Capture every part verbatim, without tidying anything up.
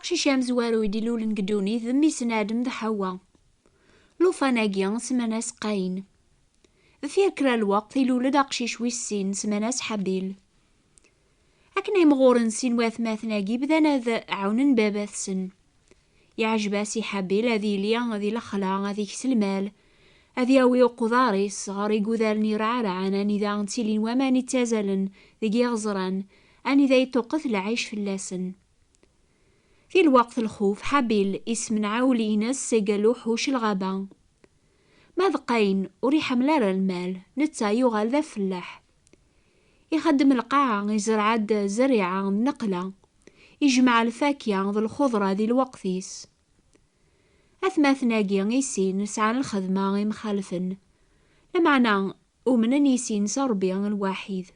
Aqcic amezwaru i d-ilulen deg ddunit d mmi-s n Adem d Ḥewwa. Lufan-agi semman-as Qayin. Deffir kra n lweqt, ilul-d aqcic wis sin, semman-as Ḥabil. Akken ay mɣuren sin watmaten-agi, bdan ad ɛawnen baba-tsen. Yeɛjeb-as i Ḥabil ad yili di lexla, ad ikes lmal, ad yawi uquḍar-is ɣer igudar-nni irɛarɛen, anida ttilin waman ittazalen deg yiɣeẓran, anida yeṭṭuqqet lɛic fell-asen. Di lweqt lxuf, Ḥabil issemneɛ ul-ines seg luḥuc lɣaba. Ma d Qayin, ur iḥemmel ara lmal, netta yuɣal d afellaḥ. Ixeddem lqaɛa, izreɛ-d zzerriɛa d nneqla, ijmeɛ lfakya d lxuḍra di lweqt-is. Atmaten-agi i sin sɛan lxedma imxalfen, lameɛna umnen i sin s Ṛebbi lwaḥid.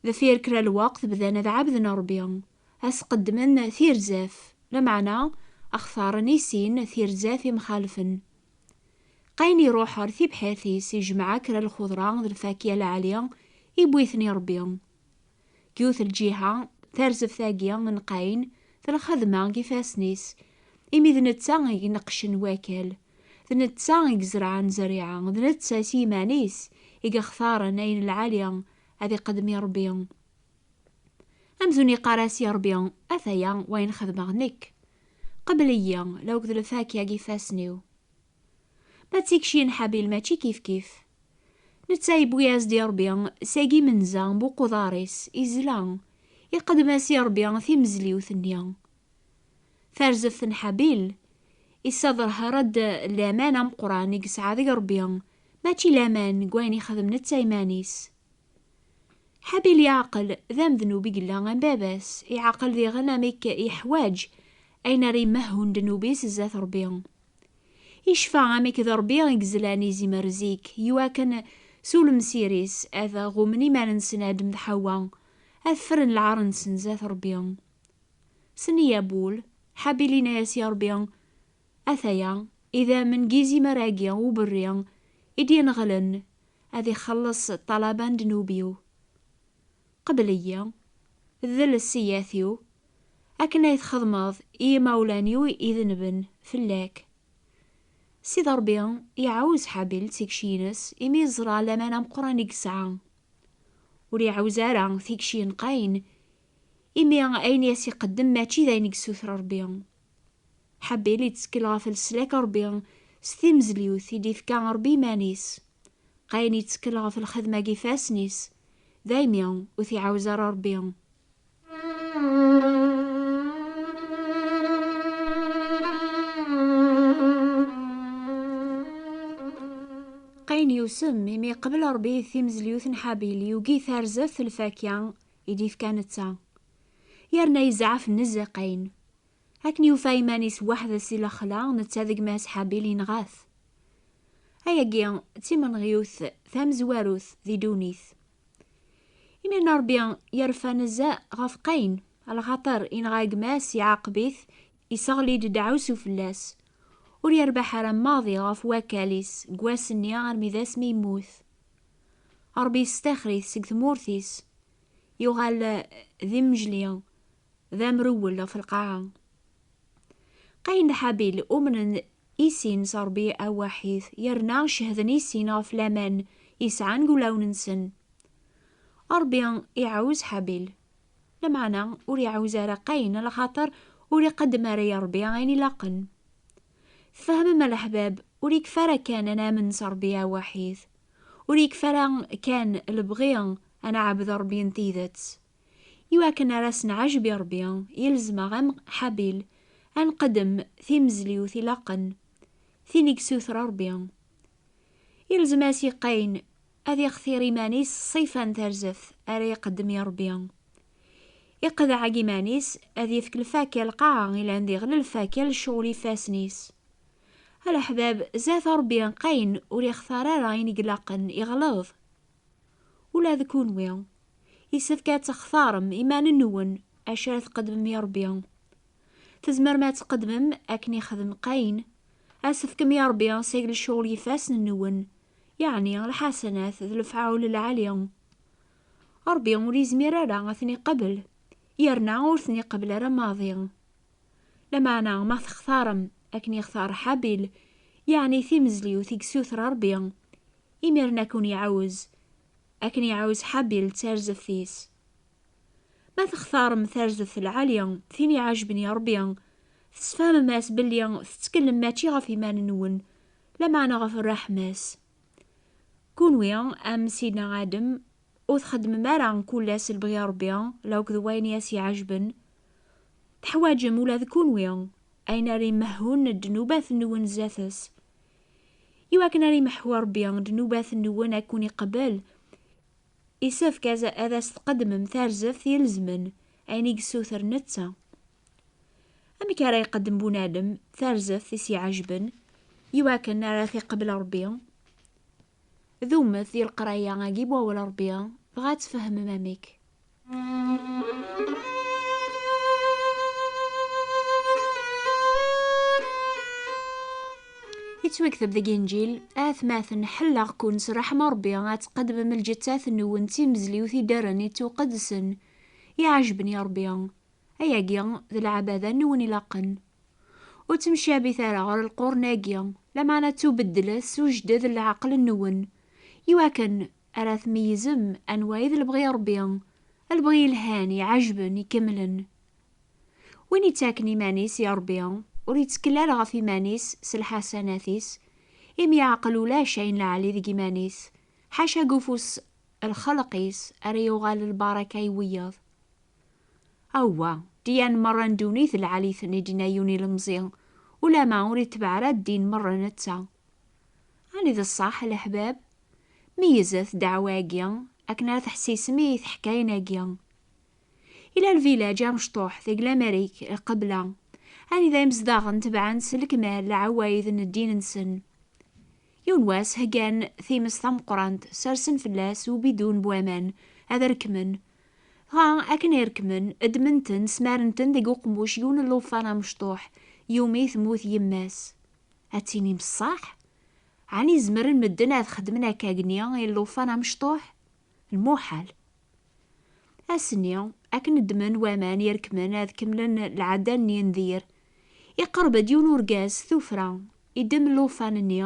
Deffir kra lweqt bdan ad ɛebden Ṛebbi, ad s-qeddmen tirzaf, lameɛna xtaren i sin tirzaf imxalfen. Qayin iruḥ ɣer tibḥirt-is, ijmeɛ kra lxuḍra d lfakya lɛali, iwwi-ten i Ṛebbi. Deg yiwet lǧiha, tarzeft-agi n Qayin d lxedma deg ifassen-is, imi d netta i ineqqcen wakal, d netta i izerɛen zzerriɛa, d netta s yiman-is i yextaren ayen lɛali ad iqeddem i Ṛebbi. Amzun iqqar-as i Ṛebbi: "Ataya wayen xedmeɣ nekk. Qbel-iyi, la akked lfakya deg ifassen-iw." Ma d tikci n Ḥabil mačči kifkif. Netta yewwi-as-d i Ṛebbi seg imenza n uquḍar-is, izla, iqeddem-as i Ṛebbi timezliwt-nni. Tarzeft n Ḥabil issaderher-d laman ameqqran i yesɛa deg Ṛebbi, mačči laman deg wayen ixdem netta iman-is. Ḥabil yeɛqel d amednub i yella am baba-s, iɛqel diɣen amek yeḥwaǧ ayen ara imehhun ddnub-is zdat Ṛebbi. Icfa amek d Ṛebbi i yezlan izimer zik, iwakken s ulemsir-is ad ɣummen iman-nsen Adem d Ḥawa, ad ffren lɛar-nsen zdat Ṛebbi. S nniya n wul, Ḥabil yenna-yas i Ṛebbi: "Ataya, idammen n yizimer-agi uberri i d-ineɣlen ad ixelleṣ ṭṭalaba n ddnub-iw. Qbel-iyi, del ssiyat-iw, akken ay txedmeḍ i yimawlan-iw idenben fell-ak." Sidi Ṛebbi iɛawez Ḥabil d tikci-ines, imi yeẓra laman ameqqran i yesɛa. Ur iɛawez ara tikci n Qayin, imi ayen i as-iqeddem mačči d ayen i yessuter Ṛebbi. Ḥabil ittkel ɣef leslak n Ṛebbi s timezliwt i d-ifka Ṛebbi iman-is. Qayin ittkel ɣef lxedma n yifassen-is, daymi ur t-iɛawez ara Ṛebbi. Qayin yusem imi yeqbel Ṛebbi timezliwt n Ḥabil, yugi tarzeft n lfakya i d-ifka netta. Yerna yezɛef nezzeh Qayin. Akken yufa iman-is weḥd-s di lexla, netta d gma-s Ḥabil yenɣa-t. Ayagi d timenɣiwt tamezwarut di ddunit. Imiren Ṛebbi yerfa nezzeh ɣef Qayin, alaxaṭer yenɣa gma-s, iɛaqeb-it, isseɣli-d ddeɛwessu fell-as. Ur yerbaḥ ara maḍi ɣef wakal-is, deg wass-nni armi d asmi yemmut. Ṛebbi yestixer-it seg tmurt-is. Yuɣal d imejli, d amrewwel ɣef lqaɛa. Qayin d Ḥabil umnen i sin s Ṛebbi awaḥid, yerna cehden i sin ɣef laman i sɛan deg wulawen-nsen. Ṛebbi iɛawez Ḥabil, lameɛna ur iɛawez ara Qayin, alaxaṭer ur iqeddem ara i Ṛebbi ayen ilaqen. Tfehmem a leḥbab, ur yekfi ara kan ad namen s Ṛebbi awaḥid. Ur yekfi ara kan lebɣi ad nɛebd Ṛebbi n tidet. Iwakken ara s-nɛejb i Ṛebbi, yelzem-aɣ am Ḥabil ad nqeddem timezliwt ilaqen, tin i yessuter Ṛebbi. Yelzem-as i Qayin ad ixtir iman-is ṣṣifa n tarzeft ara iqeddem i Ṛebbi. Iqḍeɛ deg iman-is ad yefk lfakya lqaɛa ilan diɣen lfakya lecɣel ifassen-is. A leḥbab, zdat Ṛebbi Qayin ur ixtar ara ayen i ilaqen, iɣleḍ. Ula d kunwi, yessefk ad textarem iman-nwen acu ara tqeddmem i Ṛebbi. Tzemrem ad tqeddmem akken ixdem Qayin, ad tefkem i Ṛebbi seg lecɣel ifassen-nwen, yeɛni lḥasanat d lefɛul lɛali. Ṛebbi ur yezmir ara ad ten-iqebl, yerna ur ten-iqebbel ara maḍi. Lameɛna ma textarem akken yextar Ḥabil, yeɛni timezliwt i yessuter Ṛebbi, imiren ad ken-iɛawez, akken iɛawez Ḥabil d tarzeft-is. Ma textarem tarzeft lɛali, tin iɛejben i Ṛebbi, tesfehmem-as belli tettkellem mačči ɣef iman-nwen, lameɛna ɣef ṛṛeḥma-s. Kunwi, am Sidna Adem, ur txeddmem ara kul ass lebɣi Ṛebbi, la akked wayen i as-iɛejben. Teḥwaǧem ula d kunwi ayen ara imehhun ddnubat-nwen zdat-s. Iwakken ara imeḥḥu Ṛebbi ddnubat-nwen ad ken-iqbel, isefk ad, ad as-tqeddmem tarzeft ilezmen, ayen i yessuter netta. Amek ara iqeddem bunadem tarzeft i s-iɛejben, iwakken ara t-iqbel Ṛebbi? Dumet di leqraya-agi n wawal Ṛebbi, dɣa ad tfehmem amek. Yettwakteb deg Inǧil: Atmaten, ḥelleɣ-ken s ṛṛeḥma Ṛebbi ad tqeddmem lǧettat-nwen d timezliwt i d-rren i ttuqedsen, iɛejben i Ṛebbi. Ayagi d leɛbada-nwen ilaqen. Ur ttemcabit ara ɣer lqurn-agi, lameɛna ttubeddlet s ujded n leɛqel-nwen, iwakken ara tmeyyzem anwa i d lebɣi Ṛebbi, lebɣi yelhan, iɛejben, ikemlen. Win ittaken iman-is i Ṛebbi, ur ittkel ara ɣef iman-is s lḥasanat-is, imi yeɛqel ulac ayen lɛali deg iman-is, ḥaca deg ufus n lxelq-is ara yuɣal lbaraka i wiyaḍ. Awwa, ddyan merra n ddunit lɛali-ten, i d-yenna yiwen ilemẓi, ulama ur itbeɛ ara ddin merra netta. Ɛni d ṣṣeḥ, a leḥbab? Meyyzet ddeɛwa-agi, akken ara teḥsisem i teḥkayin-agi. Ila lvilaǧ amecṭuḥ deg Lamarik, lqebla, anida imezdaɣen tebɛen s lekmal lɛawayd n ddin-nsen. Yiwen wass, heggan times tameqqrant, sersen fell-as ubidun n waman, ad rekmen. Dɣa, akken i rekmen, ddmen-ten, smaren-ten deg uqemmuc yiwen n llufan amecṭuḥ, yumi temmut yemma-s. Ad tinim ṣṣeḥ? Ɛni zemren medden ad xedmen akka-gni i llufan amecṭuḥ? Lmuḥal. Ass-nni, akken ddmen waman irekmen ad kemmlen lɛadda-nni n dir, iqerreb-d yiwen urgaz s tuffra, iddem llufan-nni,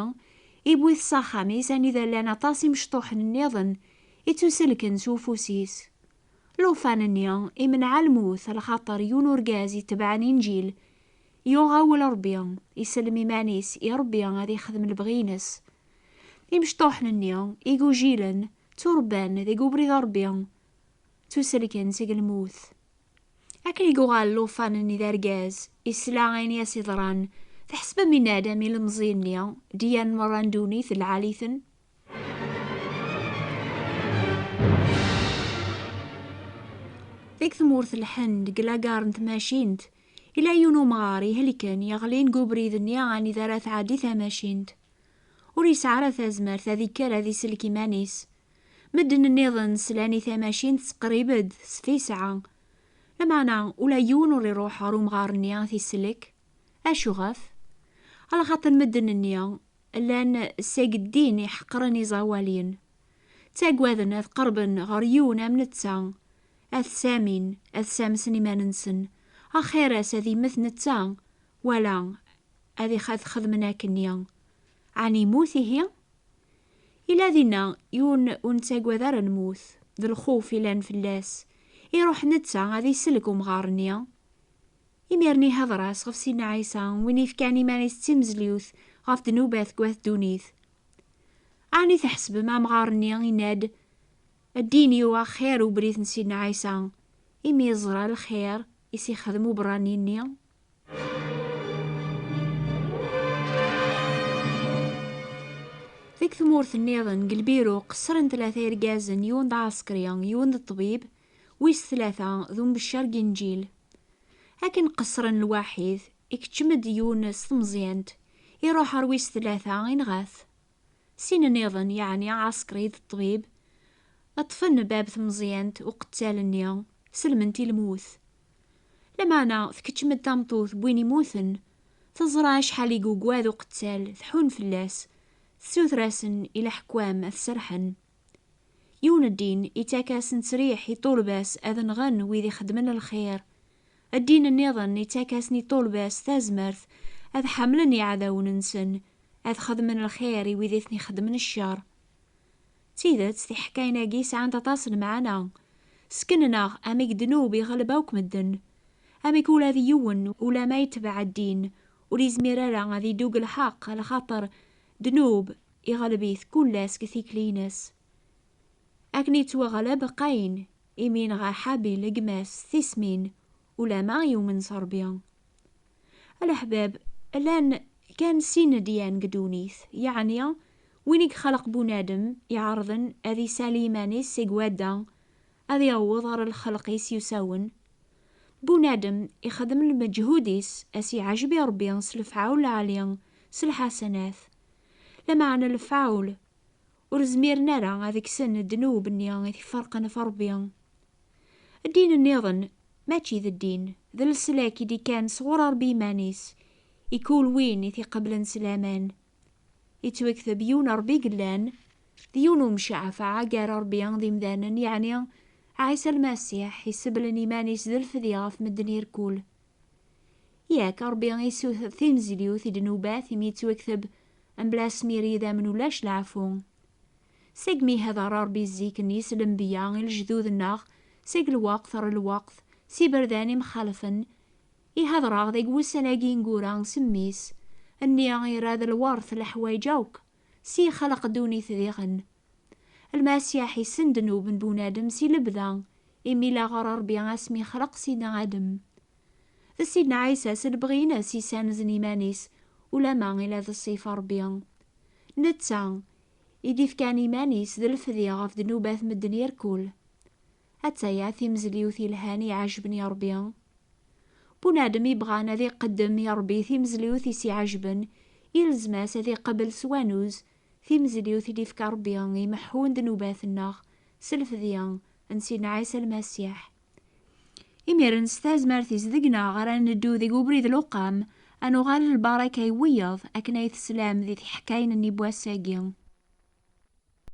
iwwi-t s axxam-is anida llan aṭas imecṭuḥen nniḍen ittuselken s ufus-is. Llufan-nni imenɛa lmut, lxaṭer yiwen urgaz itebɛen Inǧil, yuɣ awal Ṛebbi, isellem iman-is i Ṛebbi ad ixdem lebɣi-ines. Imecṭuḥen-nni igujilen tturebban deg ubrid n Ṛebbi, ttuselken seg lmut. Akken i yuɣal llufan-nni d argaz, isla ayen i as-iḍran, tḥesbem yenna-d am ilemẓi-nni, ddyan merra n ddunit lɛali-ten? Deg tmurt n Lḥend, deg lagar n tmacint, ila yiwen umɣar ihelken yeɣlin deg ubrid-nni anida ara tɛeddi tamacint. Ur yesɛi ara tazmert ad ikker ad isellek iman-is. Medden nniḍen slan i tamacint tettqerrib-d s tisɛa. Lameɛna, ula yiwen ur iruḥ ɣer umɣar-nni ad t-isellek. Acuɣef? Alaxaṭer medden-nni llan seg ddin iḥeqren iẓawaliyen. Ttaggaden ad qerben ɣer yiwen am netta, ad t-samin, ad samsen iman-nsen. Axir-as ad immet netta, wala ad ix-, ad xedmen akkenni. Ɛni yemmut ihi? Ila dinna yiwen ur nettagad ara lmut, d lxuf ilan fell-as. Iruḥ netta ad isellek umɣar-nni. Imiren ihder-as ɣef Sidna Ɛisa, win ifkan iman-is d timezliwt ɣef ddnubat n wat ddunit. Ɛni tḥesbem amɣar-nni yenna-d, ddin-iw axir ubrid n Sidna Ɛisa, imi yeẓra lxir i s-ixdem uberrani-nni? Deg tmurt nniḍen, deg Lbiru, qeṣṣren tlata irgazen, yiwen d aɛsekri, yiwen d ṭṭbib, wis tlata d umbeccer n Inǧil. Akken qeṣṣren lwaḥid, ikeččem-d yiwen s tmeẓyant, iruḥ ɣer wis tlata, inɣa-t. Sin nniḍen, yeɛni aɛsekri d ṭṭbib, ṭṭfen bab tmeẓyant uqettal-nni, sellmen-t i lmut. Lameɛna tkeččem-d tameṭṭut n win immuten, teẓra acḥal i yugad uqettal, tḥun fell-as, tessuter-asen i leḥkwam ad t-serḥen. Yiwen ddin ittak-asen ttriḥ i ṭṭulba-s ad nɣen wid ixeddmen lxir, Ddin nniḍen ittak-asen i ṭṭulba-s tazmert ad ḥemmlen iɛdawen-nsen, ad xedmen lxir i wid i ten-ixeddmen ccer. D tidet, tiḥkayin-agi sɛant aṭas n lmeɛna. Sken-aɣ amek ddnub iɣleb akk medden, amek ula d yiwen, ula ma yetbeɛ ddin, ur izmir ara ad iddu deg lḥeqq, lxaṭer ddnub iɣleb-it kul ass deg tikli-ines. Akken yettwaɣleb Qayin, imi yenɣa Ḥabil gma-s tismin, ulama yumen s Ṛebbi. A leḥbab, llan kan sin dyan deg ddunit, yeɛni win i yexleq bunadem iɛerḍen ad isali iman-is seg wadda, ad yaweḍ ɣer lxelq-is yusawen. Bunadem ixdem lmeǧhud-is, a s-iɛjeb i Ṛebbi s lefɛul lɛali, s lḥasanat. Lameɛna lefɛul ur zmiren ara ad kksen ddnub-nni i t-iferqen ɣef Ṛebbi. Ddin nniḍen mačči d ddin, d leslak i d-ikkan sɣur Ṛebbi iman-is, i kul win i t-iqeblen s laman. Ittwakteb yiwen Ṛebbi yellan, d yiwen umceɛfeɛ gar Ṛebbi d imdanen, yeɛni Ɛisa Lmasiḥ, iseblen iman-is d lfedya ɣef medden irkul. Yak, Ṛebbi isuter timezliwt i ddnubat imi yettwakteb: "Mebla asmir yidammen ulac leɛfu." Segmi ihder Ṛebbi zik-nni s lenbiya i lejdud-nneɣ, seg lweqt ɣer lweqt, s iberdan imxalfen, ihder-aɣ deg wussan-agi ineggura s mmi-s, nni ira d lwert leḥwayeǧ akk, s yexleq ddunit diɣen. Lmasiḥ issen ddnub n bunadem si lebda, imi laɣer Ṛebbi asmi ixleq Sidna Adem. D Sidna Ɛisa s lebɣi-ines isanzen iman-is, ulama ila d ṣṣifa Ṛebbi. Netta i d-ifkan iman-is d lefdi ɣef ddnubat medden irkul. Attaya timezliwt yelhan iɛejben i Ṛebbi. Bunadem ibɣan ad iqeddem i Ṛebbi timezliwt i s-iɛejben, ilzem-as ad iqbel s wanuz timezliwt i d-ifka Ṛebbi imeḥḥun ddnubat-nneɣ s lefdi n Sidna Ɛisa Lmasiḥ. Imiren s tazmert-is deg-neɣ ara neddu deg ubrid luqam, ad nuɣal lbaraka i wiyaḍ akken ay teslam di tiḥkayin-nni n wass-agi.